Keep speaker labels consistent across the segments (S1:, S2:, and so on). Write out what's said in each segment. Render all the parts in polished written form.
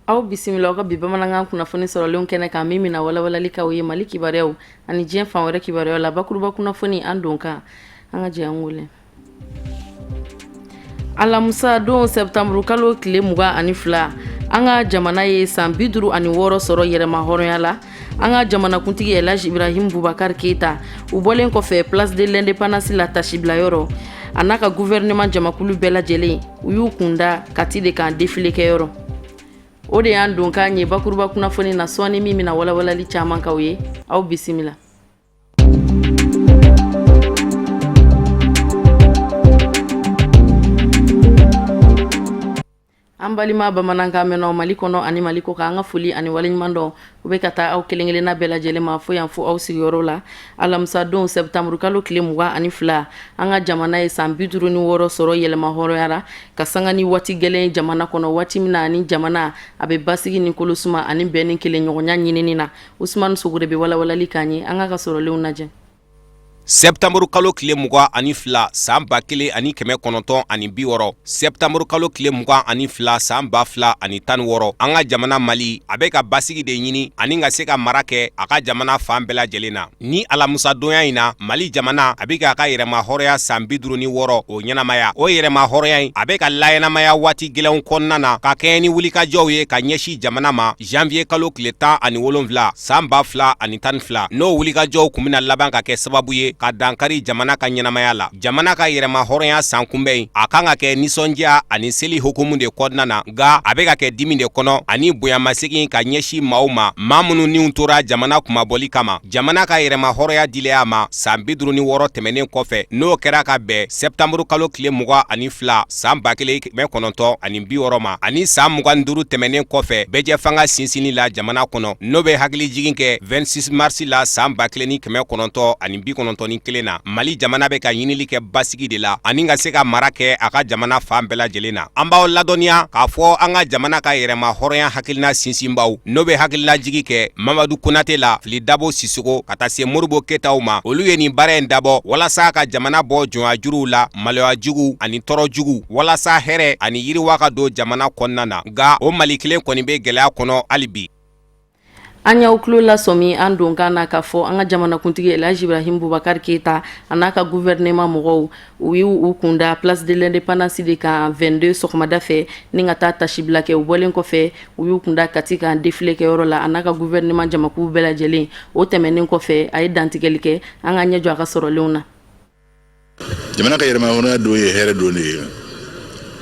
S1: Aw bisimila aw ka bi bamanankan kunnafoni sɔrɔlenw kɛnɛ kan, min bɛna walawalali k'aw ye Mali kibaruyaw ani diɲɛ fan wɛrɛ kibaruyaw la. Bakuruba kunnafoni, an don kan, an ka jɛ an wele. Alamisa don, sɛtanburu kalo tile 22, an ka jamana ye san 56 sɔrɔ yɛrɛma hɔrɔnya la. An ka jamanakuntigi Elhaji Ibrahim Bubakari Keyita, u bɔlen kɔfɛ Place de l'Indépendance la tasibilayɔrɔ, a n'a ka gouvernement jamakulu bɛɛ lajɛlen, u y'u kunda Kati de kan défilé kɛyɔrɔ. O de y'an donkan ye bakuruba kunnafoni na sɔɔni, min bɛna walawalali caman k'aw ye. Aw bisimila. An balima bamanankan mɛnnaw Mali kɔnɔ ani Mali kɔkan, an ka foli ani waleɲuman dɔn u bɛ ka taa aw kelenkelenna bɛɛ lajɛlen ma fo yan, fo aw sigiyɔrɔ la. Alamisa don, sɛtanburu kalo tile 22, an ka jamana ye san 56 sɔrɔ yɛrɛma hɔrɔnya la, ka sanga ni waati gɛlɛn jamana kɔnɔ, waati min na ni jamana a bɛ basigi ni kolosuma ani bɛn ni kelenɲɔgɔnya ɲinini na. Usumani Sogore bɛ walawalali k'an ye. An ka sɔrɔlenw lajɛ.
S2: Sɛptanburu kalo tile 22 san 1960, sɛptanburu kalo tile 22 san 2016, an ka jamana Mali a bɛ ka basigi de ɲini ani ka se ka mara kɛ a ka jamana fan bɛɛ lajɛlen na. Ni alamisadonya in na, Mali jamana a bɛ k'a ka yɛrɛma hɔrɔnya san 56 o ɲɛnamaya. O yɛrɛma hɔrɔnya in a bɛ ka laɲɛnamaya waati gɛlɛnw kɔnɔna na, ka kɛɲɛ ni wulikajɔw ye ka ɲɛsin jamana ma janvier kalo tile 17 san 2012. N'o wulikajɔw kun bɛna laban ka kɛ sababu ye ka dankari jamana ka ɲɛnamaya la. Jamana ka yɛrɛma hɔrɔnya san kunbɛn in, a kan ka kɛ nisɔndiya ani seli hukumu de kɔnɔna na, nka a bɛ ka kɛ dimi de kɔnɔ ani bonyamasegin ka ɲɛsin maaw ma, maa minnu niw tora jamana kunmabɔli kama. Jamana ka yɛrɛma hɔrɔnya dilen a ma san 56 tɛmɛnen kɔfɛ, n'o kɛra ka bɛn sɛptanburu kalo tile 22 san 1960 ma, ani san 25 tɛmɛnen kɔfɛ bɛɛjɛfanga sinsinni la jamana kɔnɔ, n'o bɛ hakilijigin kɛ 26 marisi la san 1991 na, Mali jamana bɛ ka ɲinili kɛ basigi de la ani ka se ka mara kɛ a ka jamana fan bɛɛ lajɛlen na. An b'aw ladɔnniya k'a fɔ an ka jamana ka yɛrɛma hɔrɔnya hakilina sinsinbaw, n'o bɛ hakilinajigi kɛ Mamadu Konate la, Fili Dabo Sisoko, ka taa se Modibo Keyitaw ma, olu ye nin baara in dabɔ walasa ka jamana bɔ jɔnya juruw la, maloya jugu ani tɔɔrɔ jugu, walasa hɛrɛ ani yiriwa ka don jamana kɔnɔna na. Nka o Mali kelen kɔni bɛ gɛlɛya kɔnɔ hali bi.
S1: An y'aw tulo lasɔmi an donkan na k'a fɔ an ka jamanakuntigi Elhaji Ibrahim Bubakari Keyita, a n'a ka gouvernement mɔgɔw, u y'u u kunda Place de l'Indépendance de kan 22 sɔgɔmada fɛ ni ka taa tasibila kɛ. U bɔlen kɔfɛ, u y'u kunda Kati kan défilé kɛyɔrɔ la, a n'a ka gouvernement jamakulu bɛɛ lajɛlen. O tɛmɛnen kɔfɛ, a ye dantigɛli kɛ. An ka ɲɛ jɔ a ka sɔrɔlenw na.
S3: Jamana ka yɛrɛmahɔrɔnya don ye hɛrɛ don de ye,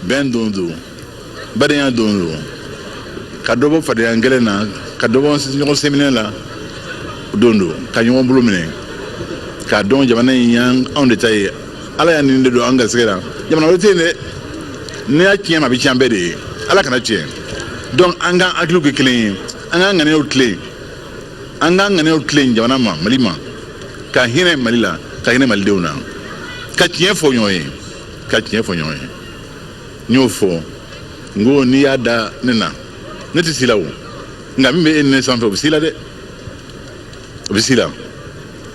S3: bɛn don don, badenya don don, ka dɔ bɔ fadenya kɛlɛ na, ka dɔ bɔ ɲɔgɔn senminɛ la don don, ka ɲɔgɔn bolo minɛ, k'a dɔn jamana in y'an anw de ta ye. Ala y'a nin de don an garisɛgɛ la. Jamana wɛrɛ tɛ yen dɛ. N'i y'a tiɲɛ ma, a bɛ tiɲɛ an bɛɛ de ye. Ala kana tiɲɛ. Donc an k'an hakiliw kɛ kelen ye, an k'an ŋaniyaw tilen, an k'an ŋaniyaw tilen jamana ma, Mali ma, ka hinɛ Mali la, ka hinɛ malidenw na, ka tiɲɛ fɔ ɲɔgɔn ye, ka tiɲɛ fɔ ɲɔgɔn ye. N y'o fɔ, n ko n'i y'a da ne na, ne tɛ s'i la o, nka min bɛ e ni ne sanfɛ, o bɛ s'i la dɛ, o bɛ s'i la.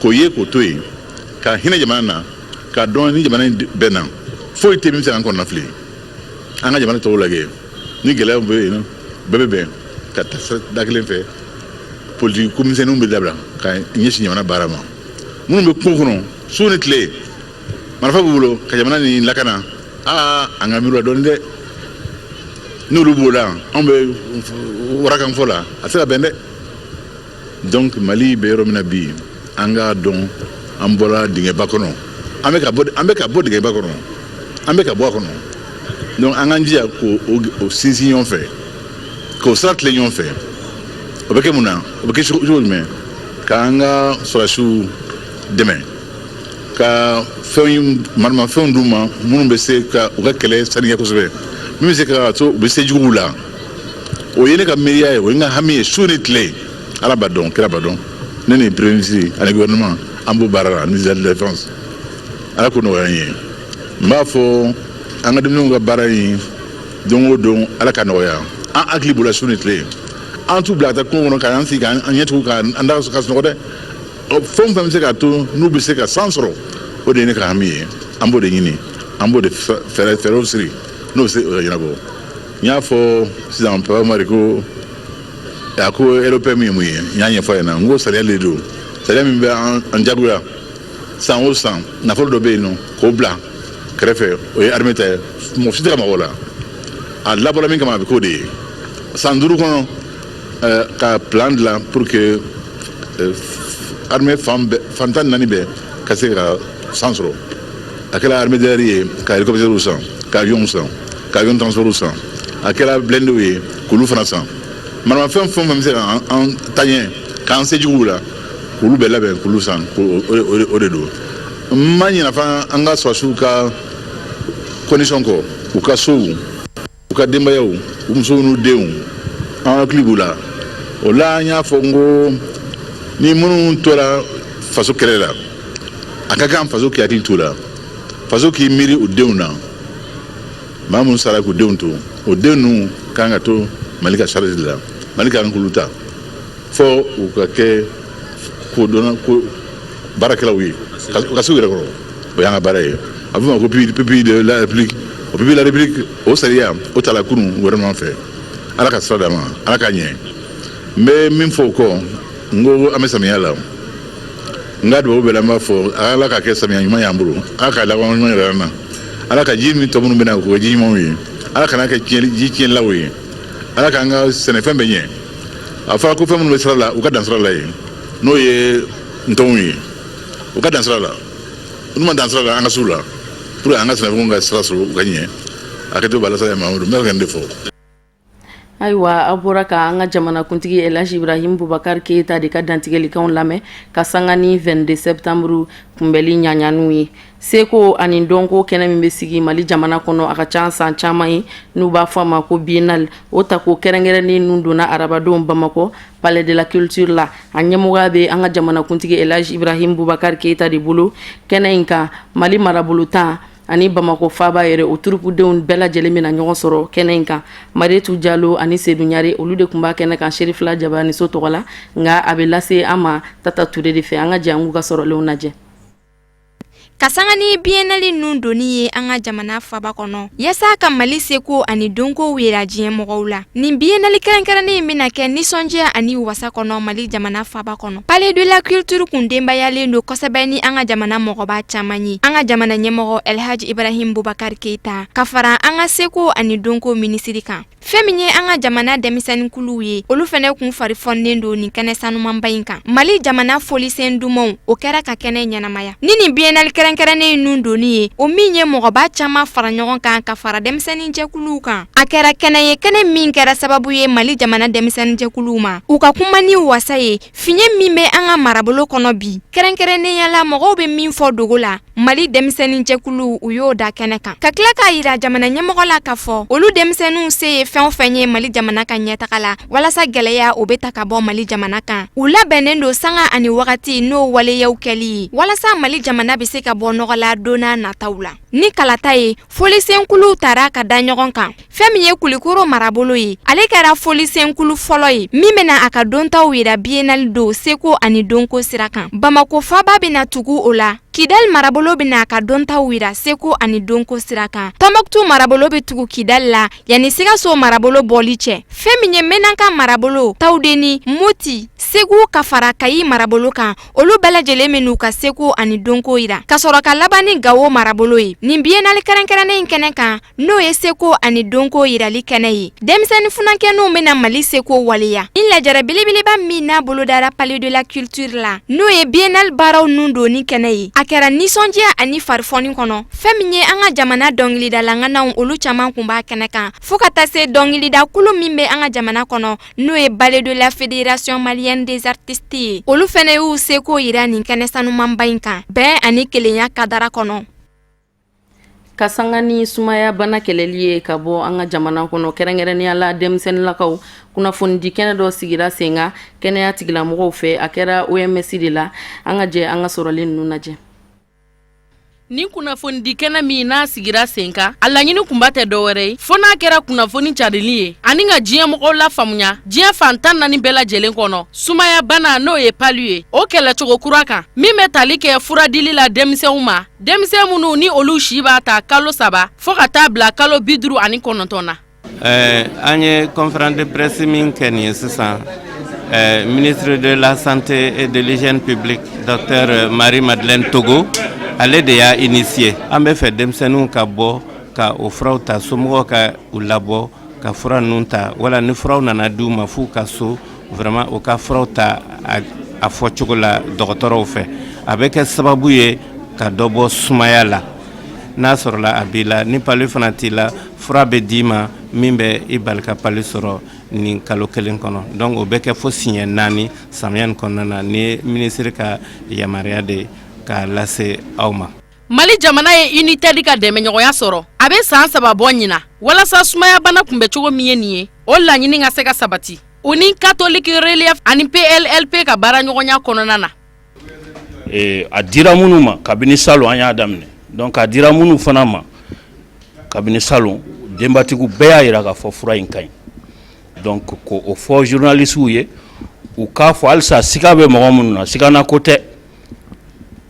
S3: K'o ye, k'o to yen, ka hinɛ jamana na, k'a dɔn ni jamana in bɛnna, foyi tɛ min bɛ se k'an kɔnɔnafili. An ka jamana tɔw lajɛ, ni gɛlɛyaw bɛ yen, bɛɛ bɛ bɛn ka taa da kelen fɛ. Politiki ko misɛnninw bɛ dabila ka ɲɛsin jamana baara ma. Minnu bɛ kungo kɔnɔ su ni tile, marifa b'u bolo ka jamana nin lakana, aa, an ka miiri la dɔɔnin dɛ. N'olu b'o la, anw bɛ warakanfɔ la, a tɛ se ka bɛn dɛ. Donc Mali bɛ yɔrɔ min na bi, an k'a dɔn an bɔra dingɛba kɔnɔ, an bɛ ka bɔ, an bɛ ka bɔ dingɛba kɔnɔ, an bɛ ka bɔ a kɔnɔ. Donc an k'an jija k'o sinsin ɲɔgɔn fɛ, k'o sira tilen ɲɔgɔn fɛ. O bɛ kɛ mun na? O bɛ kɛ cogo jumɛn? K'an ka sɔrɔdasiw dɛmɛ, ka fɛn maramafɛnw d'u ma minnu bɛ se ka u ka kɛlɛ saniya kosɛbɛ, min bɛ se ka to u bɛ se juguw la. O ye ne ka miiriya ye, o ye n ka hami ye su ni tile. Ala b'a dɔn, kira b'a dɔn. Ne ni premier ministre ani gouvernement, an b'o baara la, ministère de la Défense. Ala k'o nɔgɔya n ye. N b'a fɔ an ka denmisɛnw ka baara in, don o don, Ala ka nɔgɔya. An hakili b'o la su ni tile. An t'u bila ka taa kungo kɔnɔ k'an sigi k'an ɲɛ tugu k'an da ka sunɔgɔ dɛ. Fɛn o fɛn bɛ se k'a to n'u bɛ se ka san sɔrɔ, o de ye ne ka hami ye. An b'o de ɲini, an b'o de fɛɛrɛw siri n'o bɛ se ka ɲɛnabɔ. N y'a fɔ sisan, Papa Mari ko A ko LOPM ye mun ye? N y'a ɲɛfɔ a ɲɛna, n ko sariya de don, sariya min bɛ an jagoya san o san, nafolo dɔ bɛ yen nɔ k'o bila kɛrɛfɛ, o ye armée ta ye, mɔgɔ si tɛ ka mago la. A labɔra min kama, a bɛ k'o de ye san 5 kɔnɔ, ka plan dilan pour que armée fan bɛɛ, fan 14 bɛɛ ka se ka san sɔrɔ. A kɛra armée d'air ye ka hélicoptère san, ka avion san, ka avion transport san, a kɛra blindéw ye k'olu fana san, maramafɛn fɛn fɛn bɛ se ka an ta ɲɛ k'an se juguw la, k'olu bɛɛ labɛn, k'olu san, o de don. N ma ɲinɛ fana an ka sɔrɔdasiw ka condition kɔ, u ka sow, u ka denbayaw, u musow n'u denw, an hakili b'u la. O la, an y'a fɔ n ko ni minnu tora faso kɛlɛ la, a ka kan faso k'i hakili t'u la, faso k'i miiri u denw na. Maa minnu sara k'u denw to, o den ninnu kan ka to Mali ka charge de la. Mali ka kan k'olu ta fo u ka kɛ kodɔnna, ko baarakɛlaw ye, ka se u yɛrɛ kɔrɔ. O y'an ka baara ye. A bɛ f'o ma ko pupille de la République. O pupille de la République, o sariya o tala kunun gouvernement fɛ. Ala ka sira d'an ma, Ala k'a ɲɛ. N bɛ min fɔ o kɔ, n ko an bɛ samiya la. N ka dugawu bɛɛ la, n b'a fɔ Ala ka kɛ samiya ɲuman y'an bolo, Ala ka laban ɲuman yɛrɛ na, Ala ka ji min tɔ minnu bɛ na, k'o kɛ ji ɲumanw ye, Ala kana kɛ ji tiɲɛnilaw ye, Ala k'an ka sɛnɛfɛn bɛɛ ɲɛ. A fɔra ko fɛn minnu bɛ sira la, u ka dan sira la yen, n'o ye ntɔnw ye, u ka dan sira la. N'u ma dan sira la, an ka s'u la pour que an ka sɛnɛfɛnw ka sira sɔrɔ, u ka ɲɛ. A kɛ to bala sa Mahamadu, n bɛ ka nin de fɔ.
S1: Ayiwa, aw bɔra ka an ka jamanakuntigi Elhaji Ibrahim Boubacar Keita de ka dantigɛlikanw lamɛn ka sanga ni 22 septembre kunbɛli ɲaɲaniw ye. Seko ani dɔnko kɛnɛ min bɛ sigi Mali jamana kɔnɔ, a ka ca san caman ye, n'u b'a fɔ a ma ko biennale, o tako kɛrɛnkɛrɛnnen nun donna arabadon Bamakɔ, Palais de la Culture la. A ɲɛmɔgɔya bɛ an ka jamanakuntigi Elhaji Ibrahim Boubacar Keita de bolo. Kɛnɛ in kan, Mali marabolo 10 ani Bamakɔ faaba yɛrɛ, o turukudenw bɛɛ lajɛlen bɛna ɲɔgɔn sɔrɔ kɛnɛ in kan. Marietu Jalo ani Sedu Ɲare, olu de tun b'a kɛnɛ kan Serifila Jabaniso tɔgɔ la, nka a bɛ lase an ma Tata Ture de fɛ. An ka jɛ an k'u ka sɔrɔlenw lajɛ.
S4: Ka sanga ni biennale nun donni ye an ka jamana faba kɔnɔ, yaasa ka Mali seko ani dɔnkow yira diɲɛ mɔgɔw la, nin biennale kɛrɛnkɛrɛnnen in bɛna kɛ nisɔndiya ani wasa kɔnɔ Mali jamana faba kɔnɔ. Palais de la Culture kun denbayalen don kosɛbɛ ni an ka jamana mɔgɔba caman ye, an ka jamana ɲɛmɔgɔ Elhaji Ibrahim Boubacar Keita ka fara an ka seko ani dɔnko minisiri kan. Fɛn min ye an ka jamana denmisɛnninkuluw ye, olu fɛnɛ kun fari fɔnnen don nin kɛnɛ sanumanba in kan. Mali jamana folisen dumanw, o kɛra ka kɛnɛ ɲɛnamaya ni nin biennale kɛrɛnkɛrɛnnen in nun donni ye, o min ye mɔgɔba caman fara ɲɔgɔn kan ka fara denmisɛnninjɛkuluw kan. A kɛra kɛnɛ ye, kɛnɛ min kɛra sababu ye Mali jamana denmisɛnninjɛkuluw ma u ka kuma ni wasa ye fiɲɛ min bɛ an ka marabolo kɔnɔ bi, kɛrɛnkɛrɛnnenya la mɔgɔw bɛ min fɔ dogo la. Mali denmisɛnninjɛkuluw, u y'o da kɛnɛ kan ka tila k'a yira jamana ɲɛmɔgɔ la k'a fɔ olu denmisɛnninw se ye fɛn o fɛn ye Mali jamana ka ɲɛtaga la, walasa gɛlɛya o bɛ ta ka bɔ Mali jamana kan, u labɛnnen don sanga ani wagati n'o waleyaw kɛli ye, walasa Mali jamana bɛ se ka bɔ nɔgɔ la don n'a nataw la. Ni kalata ye, folisenkuluw tara ka da ɲɔgɔn kan. Fɛn min ye Kulikoro marabolo ye, ale kɛra folisenkulu fɔlɔ ye min bɛna a ka dontaw yira biennale don seko ani dɔnko sira kan. Bamako faba bɛna tugu o la. Kidali marabolo bɛna a ka dontaw yira seko ani dɔnko sira kan. Tɔnbɔkutu marabolo bɛ tugu Kidali la yanni Sikaso marabolo bɔli cɛ. Fɛn min ye Menaka marabolo, Tawudeni, Moti, Segu ka fara Kayi marabolo kan, olu bɛɛ lajɛlen bɛn'u ka seko ani dɔnko yira ka sɔrɔ ka laban ni Gawo marabolo ye. Nin biennale kɛrɛnkɛrɛnnen in kɛnɛ kan, n'o ye seko ani dɔnko yirali kɛnɛ ye, denmisɛnnin funankɛninw bɛna Mali seko waleya. Nin lajɛrɛ belebeleba min n'a bolodara Palais de la Culture la, n'o ye biennale baaraw nun donni kɛnɛ ye, a kɛra nisɔndiya ani farifɔni kɔnɔ. Fɛn min ye an ka jamana dɔnkilidalaŋanaw, olu caman kun b'a kɛnɛ kan, fo ka taa se dɔnkilida kulu min bɛ an ka jamana kɔnɔ, n'o ye Ballet de la Fédération malienne des artistes ye, olu fɛnɛ y'u seko yira nin kɛnɛ sanumanba in kan, bɛn ani kelenya kadara kɔnɔ.
S1: Ka sanga ni sumaya bana kɛlɛli ye ka bɔ an ka jamana kɔnɔ, kɛrɛnkɛrɛnnenya la denmisɛnninlakaw, kunnafonidi kɛnɛ dɔ sigira sen kan kɛnɛya tigilamɔgɔw fɛ. A kɛra OMS de la. An ka jɛ an ka sɔrɔlen ninnu lajɛ. Nin kunnafonidi kɛnɛ min n'a sigira sen kan, a laɲini kunba tɛ dɔwɛrɛ ye fo n'a kɛra kunnafoni carili ye ani ka diɲɛ mɔgɔw lafaamuya diɲɛ fan 14 bɛɛ lajɛlen kɔnɔ sumaya bana, n'o ye palu ye, o kɛlɛcogo kura kan min bɛ tali kɛ furadili la denmisɛnw ma, denmisɛn minnu ni olu si b'a ta kalo 3 fo ka taa bila kalo 59 na.
S5: An ye conférence de presse min kɛ nin ye sisan. Ministre de la Santé et de l'Hygiène publique, docteur Marie-Madeleine Togo, ale de y'a initié. An bɛ fɛ denmisɛnninw ka bɔ ka o furaw ta, somɔgɔw ka u labɔ ka fura ninnu ta, wala ni furaw nana di u ma f'u ka so, vraiment u ka furaw ta a fɔcogo la dɔgɔtɔrɔw fɛ. A bɛ kɛ sababu ye ka dɔ bɔ sumaya la. N'a sɔrɔla a b'i la, ni palu fana t'i la, fura bɛ d'i ma min bɛ i bali ka palu sɔrɔ nin kalo kelen kɔnɔ. Donc o bɛ kɛ fo siɲɛ 4 samiya nin kɔnɔna na. Ni ye minisiri ka yamaruya de ye k'a lase aw ma.
S1: Mali jamana ye UNITAID ka dɛmɛɲɔgɔnya sɔrɔ a bɛ san 3 bɔ ɲina, walasa sumayabana kunbɛcogo min ye nin ye, o laɲini ka se ka sabati, u ni Catholic Relief ani PLLP ka baaraɲɔgɔnya kɔnɔna na.
S6: A dira minnu ma kabini salon, an y'a daminɛ, donc a dira minnu fana ma kabini salon, denbatigiw bɛɛ y'a jira k'a fɔ fura in ka ɲi. Donc ko o fɔ journalistes ye, u k'a fɔ halisa siga bɛ mɔgɔ minnu na, sigana ko tɛ,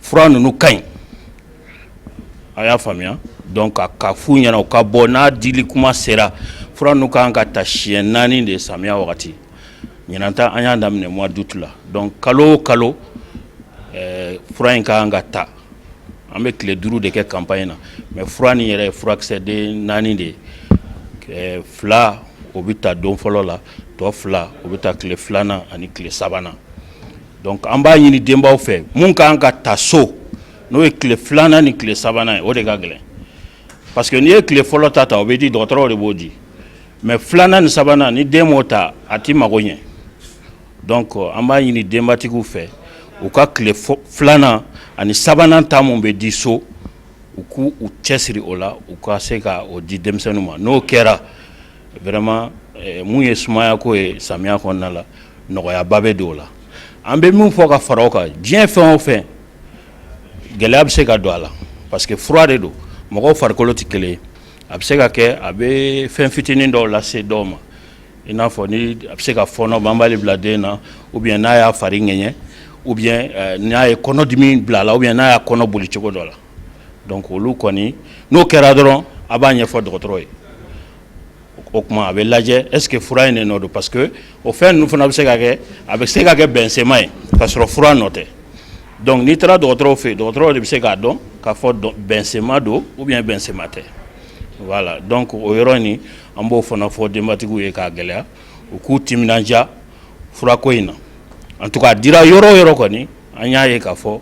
S6: fura ninnu ka ɲi. A y'a faamuya? Donc ka f'u ɲɛna, u ka bɔ n'a dili kuma sera. Fura ninnu ka kan ka ta siɲɛ 4 de samiya wagati. Ɲinan ta, an y'a daminɛ mois d'août la. Donc kalo o kalo, fura in ka kan ka ta. An bɛ tile 5 de kɛ campagne na, mais fura nin yɛrɛ ye furakisɛ den 4 de ye. 2, o bɛ ta don fɔlɔ la, tɔ 2, o bɛ ta tile 2nan ani tile 3nan. Donc an b'a ɲini denbaw fɛ, mun ka kan ka ta so, n'o ye tile 2nan ni tile 3nan ye, o de ka gɛlɛn, parce que n'i ye tile fɔlɔ ta, o bɛ di, dɔgɔtɔrɔw de b'o di, mais 2nan ni 3nan, ni den m'o ta, a t'i mago ɲɛ. Donc an b'a ɲini denbatigiw fɛ, u ka tile 2nan ani 3nan ta mun bɛ di so, u k'u u cɛsiri o la, u ka se ka o di denmisɛnninw ma. N'o kɛra, vraiment, mun ye sumayako ye samiya kɔnɔna la, nɔgɔyaba bɛ don o la. An bɛ min fɔ ka fara o kan, diɲɛ fɛn o fɛn, gɛlɛya bɛ se ka don a la, parce que fura de don, mɔgɔw farikolo tɛ kelen ye. A bɛ se ka kɛ a bɛ fɛn fitinin dɔw lase dɔw ma, i n'a fɔ ni a bɛ se ka fɔɔnɔ banbali bila den na, ou bien n'a y'a fari ŋɛɲɛ, ou bien n'a ye kɔnɔdimi bila a la, ou bien n'a y'a kɔnɔ boli cogo dɔ la. Donc olu kɔni, n'o kɛra dɔrɔn, a b'a ɲɛfɔ dɔgɔtɔrɔ ye. O tuma a bɛ lajɛ, est ce que fura in de nɔ don, parce que o fɛn ninnu fana bɛ se ka kɛ, a bɛ se ka kɛ bɛnsema ye ka sɔrɔ fura nɔ tɛ. Donc n'i taara dɔgɔtɔrɔw fɛ yen, dɔgɔtɔrɔw de bɛ se k'a dɔn k'a fɔ bɛnsema don ou bien bɛnsema tɛ. Voilà, donc o yɔrɔ nin, an b'o fana fɔ denbatigiw ye k'a gɛlɛya, u k'u timinandiya furako in na. En tout cas, a dira yɔrɔ o yɔrɔ kɔni, an y'a ye k'a fɔ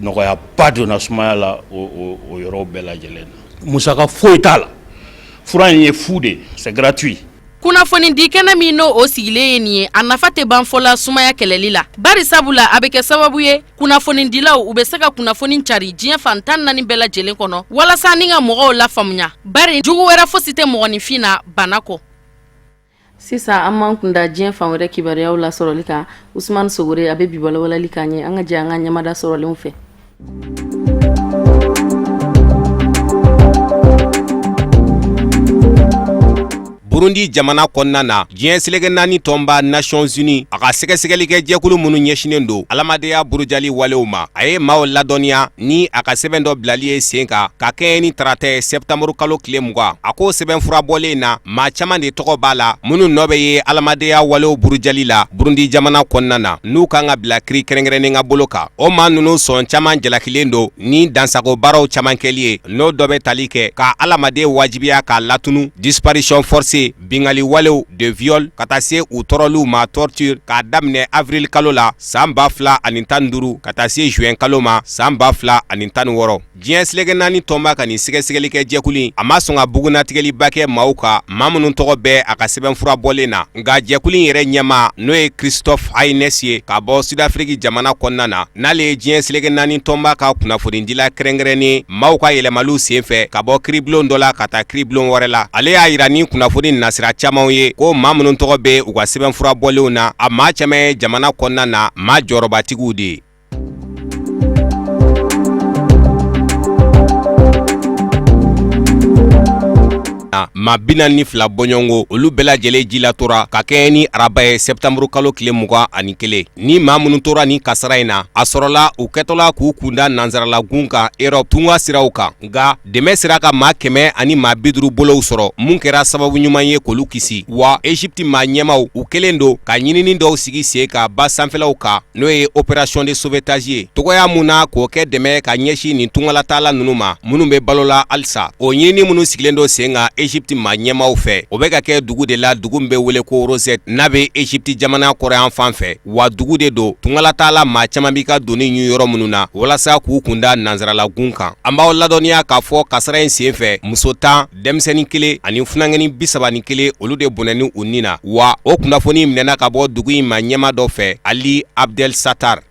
S6: nɔgɔyaba donna sumaya la o yɔrɔ bɛɛ lajɛlen na. Musaka foyi t'a la, fura in ye fu de, c'est gratuit.
S1: Kunnafoni di kɛnɛ min n'o o sigilen ye nin ye, a nafa tɛ ban fɔla sumaya kɛlɛli la, bari sabula a bɛ kɛ sababu ye kunnafonidilaw u bɛ se ka kunnafoni cari diɲɛ fan 14 bɛɛ lajɛlen kɔnɔ, walasa ni ka mɔgɔw lafaamuya, bari jugu wɛrɛ fosi tɛ mɔgɔninfin na bana kɔ. Sisan an b'an kunda diɲɛ fan wɛrɛ kibaruyaw lasɔrɔli kan. Usumani Sogore, a bɛ bi walawalali k'an ye. An ka jɛ an ka ɲɛmada sɔrɔlenw fɛ.
S2: Burundi jamana kɔnɔna na, diɲɛ seleke 4 tɔnba Nations Unies, a ka sɛgɛsɛgɛlikɛ jɛkulu minnu ɲɛsinnen don adamadenya burujali walew ma, a ye maaw ladɔnniya ni a ka sɛbɛn dɔ bilali ye sen kan ka kɛɲɛ ni tarata ye, sɛptanburu kalo tile 20. A ko sɛbɛn fura bɔlen na, maa caman de tɔgɔ b'a la minnu nɔ bɛ ye adamadenya walew burujali la Burundi jamana kɔnɔna na, n'u kan ka bila kiri kɛrɛnkɛrɛnnen ka bolo kan. O maa ninnu sɔn caman jalakilen don ni dansago baaraw caman kɛli ye, n'o dɔ bɛ tali kɛ ka adamaden wajibiya k'a latunu, disparition forcée, bingali walew de viol, ka taa se u tɔɔrɔliw ma, torture, k'a daminɛ avril kalo la san 2015 ka taa se juin kalo ma san 2016. Diɲɛ seleke 4 tɔnba ka nin sɛgɛsɛgɛli kɛ jɛkulu, a ma sɔn ka bugunnatigɛliba kɛ maaw kan, maa minnu tɔgɔ bɛ a ka sɛbɛnfura bɔlen na. Nka jɛkulu in yɛrɛ ɲɛmaa, n'o ye Christophe Haynes ye ka bɔ Sudafiriki jamana kɔnɔna na, n'ale ye diɲɛ seleke 4 tɔnba ka kunnafonidila kɛrɛnkɛrɛnnen maaw ka yɛlɛmaliw senfɛ ka bɔ kiribulon dɔ la ka taa kiribulon wɛrɛ la, ale y'a yira ni kunnafoni nasira camanw ye ko maa minnu tɔgɔ bɛ u ka sɛbɛnfura bɔlenw na, a maa caman ye jamana kɔnɔna na maa jɔyɔrɔbatigiw de ye. Maa 42 bɔɲɔgɔnko, olu bɛɛ lajɛlen ji latora ka kɛɲɛ ni araba ye sɛtanburu kalo tile 21. Ni maa minnu tora nin kasara in na, a sɔrɔla u kɛtɔla k'u kunda nansaralagun kan Europe tunga siraw kan. Nka dɛmɛ sera ka maa 100 ani maa 50 bolow sɔrɔ, mun kɛra sababu ɲuman ye k'olu kisi. Wa Egypte maa ɲɛmaaw, u kɛlen don ka ɲinini dɔw sigi sen kan ba sanfɛlaw kan, n'o ye opération de sauvetage ye, togoya mun na k'o kɛ dɛmɛ ka ɲɛsin nin tungalataala ninnu ma minnu bɛ balo la halisa. O ɲinini minnu sigilen don sen kan Egypte maa ɲɛmaaw fɛ, o bɛ ka kɛ dugu de la, dugu min bɛ wele ko Rosette, n'a bɛ Egypte jamana kɔrɔyan fan fɛ. Wa dugu de don tungalataala maa caman b'i ka doni ɲun yɔrɔ minnu na walasa k'u kunda nansaralagun kan. An b'aw ladɔnniya k'a fɔ kasara in senfɛ, muso 10, denmisɛnnin kelen ani funankɛnin 31, olu de bɔnɛni u ni na. Wa o kunnafoni minɛna ka bɔ dugu in maa ɲɛmaa dɔ fɛ, Ali Abdel Satar.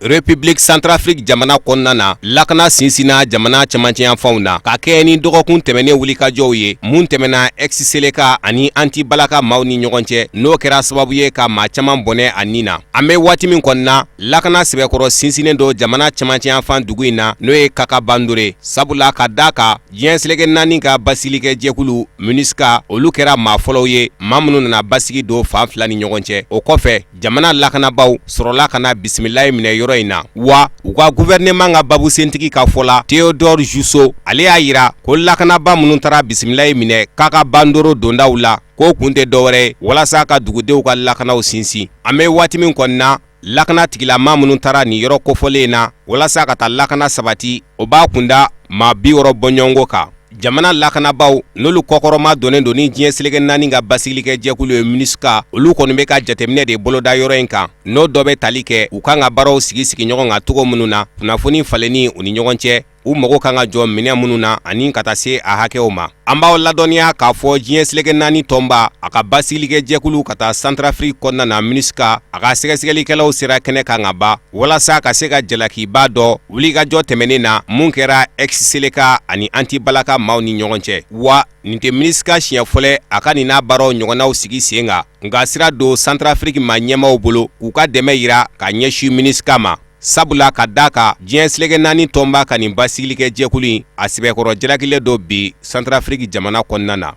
S2: République Centrafrique jamana kɔnɔna na, lakana sinsinna jamana cɛmancɛyanfanw na ka kɛɲɛ ni dɔgɔkun tɛmɛnen wulikajɔw ye mun tɛmɛna ex-Seleka ani anti-Balaka maaw ni ɲɔgɔn cɛ, n'o kɛra sababu ye ka maa caman bɔnɛ a ni na. An bɛ waati min kɔni na, lakana sɛbɛkɔrɔ sinsinnen don jamana cɛmancɛyanfan dugu in na, n'o ye Kaka-Bandore, sabula ka da kan diɲɛ seleke naani ka basigilikɛ jɛkulu MINUSCA, olu kɛra maa fɔlɔw ye, maa minnu nana basigi don fan fila ni ɲɔgɔn cɛ. O kɔfɛ, jamana lakanabaaw sɔrɔla ka na bisimilayi minɛ yɔrɔ in na. Wa u ka gouvernement ka babusentigi ka fɔ la, Théodore Jusso, ale y'a yira ko lakanabaa minnu taara bisimilayi minɛ Kaka-Bandoro dondaw la, k'o kun tɛ dɔwɛrɛ ye walasa ka dugudenw ka lakanaw sinsin. An bɛ waati min kɔni na, lakana tigilamaa minnu taara nin yɔrɔ kofɔlen in na walasa ka taa lakana sabati, o b'a kunda maa 60 bɔɲɔgɔnko kan. Jamana lakanabaaw, n'olu kɔkɔrɔma donnen don ni diɲɛ seleke naani ka basigilikɛ jɛkulu ye MINUSCA, olu kɔni bɛ ka jateminɛ de boloda yɔrɔ in kan, n'o dɔ bɛ tali kɛ u kan ka baaraw sigi sigi ɲɔgɔn kan cogo minnu na, kunnafoni falenni u ni ɲɔgɔn cɛ, u mago kan ka jɔ minɛn minnu na ani ka taa se a hakɛw ma. An b'aw ladɔnniya k'a fɔ diɲɛ seleke naani tɔnba, a ka basigilikɛ jɛkulu ka taa Centrafrique kɔnɔna na MINUSCA, a ka sɛgɛsɛgɛlikɛlaw sera kɛnɛ kan ka ban walasa ka se ka jalakiba dɔ wulikajɔ tɛmɛnen na mun kɛra ex-Seleka ani anti-Balaka maaw ni ɲɔgɔn cɛ. Wa nin tɛ MINUSCA siɲɛ fɔlɔ a ka nin n'a baaraw ɲɔgɔnnaw sigi sen kan, nka sira don Centrafrique maa ɲɛmaaw bolo k'u ka dɛmɛ yira ka ɲɛsin MINUSCA ma, sabula ka da kan diɲɛ seleke naani tɔnba ka nin basigilikɛ jɛkulu in, a sɛbɛkɔrɔ jalakilen don bi Centrafrique jamana kɔnɔna na.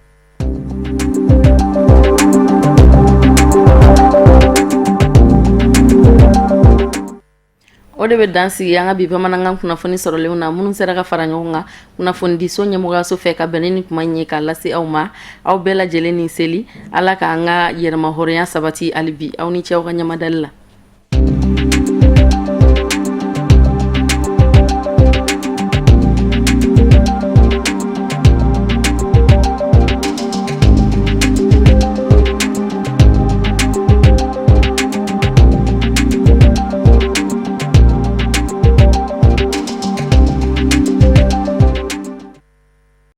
S1: O de bɛ dan sigi an ka bi bamanankan kunnafoni sɔrɔlenw na, minnu sera ka fara ɲɔgɔn kan kunnafonidiso ɲɛmɔgɔyaso fɛ ka bɛn ni kuma in ye k'a lase aw ma. Aw bɛɛ lajɛlen ni seli. Ala k'an ka yɛrɛmahɔrɔnya sabati hali bi. Aw ni ce aw ka ɲɛmadali la.